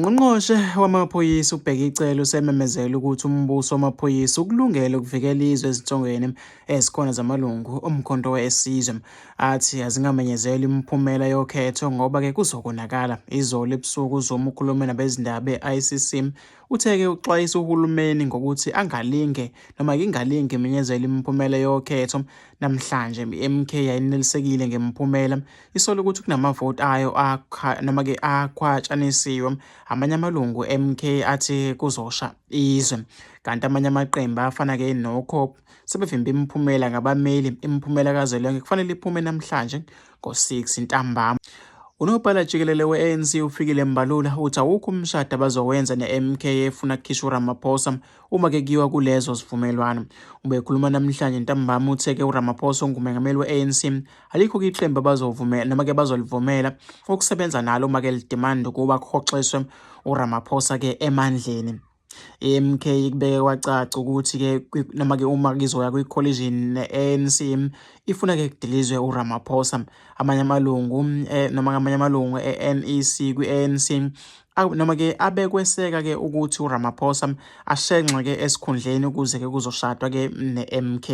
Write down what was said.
Ungqongqoshe wamaphoyisa uBheki Cele usememezele ukuthi umbuso wamaphoyisa ukulungele ukuvikela izwe ezinsongweni ezikhona zamalungu oMkhonto weSizwe athi azingamenyezelwa imiphumela yokhetho ngoba-ke kuzokonakala. Izolo ebusuku uZuma ukhulume nabezindaba e-ICC uthe-ke uxwayisa uhulumeni ngokuthi angalinge noma ingalinge imenyezelwe imiphumela yokhetho namhlanje. I-MK ayinelisekile ngemiphumela isola ukuthi kunamavoti ayo noma-ke akhwatshanisiwe. Amanye amalungu e-MK athi kuzosha izwe kanti amanye amaqembu afana-ke noCOPE sebevimbe imiphumela ngabameli. Imiphumela kazwelonke kufanele iphume namhlanje ngo-6 ntambama. Unobhala jikelele we-ANC uFikile Mbalula uthi awukho umshado abazowenza ne-MK efuna kukhishwe uRamaphosa uma ke kuyiwa kulezo zivumelwano. Ubekhuluma namhlanje ntambama uthe-ke uRamaphosa ongumengameli we-ANC alikho-ke iqembu abazovumela noma ke bazolivumela ukusebenza nalo uma ke lidimanda ukuba kuhoxiswe uRamaphosa ke emandleni. I-MK ikubeke kwacaca ukuthi ke noma ke uma kuzoya kwi-collision ne-ANC ifuna ke kudilizwe uRamaphosa. Amanye amalungu noma amanye amalungu e-NEC kwi-ANC noma ke abekweseka ke ukuthi uRamaphosa ashenxe ke esikhundleni ukuze ke kuzoshadwa ke ne-MK.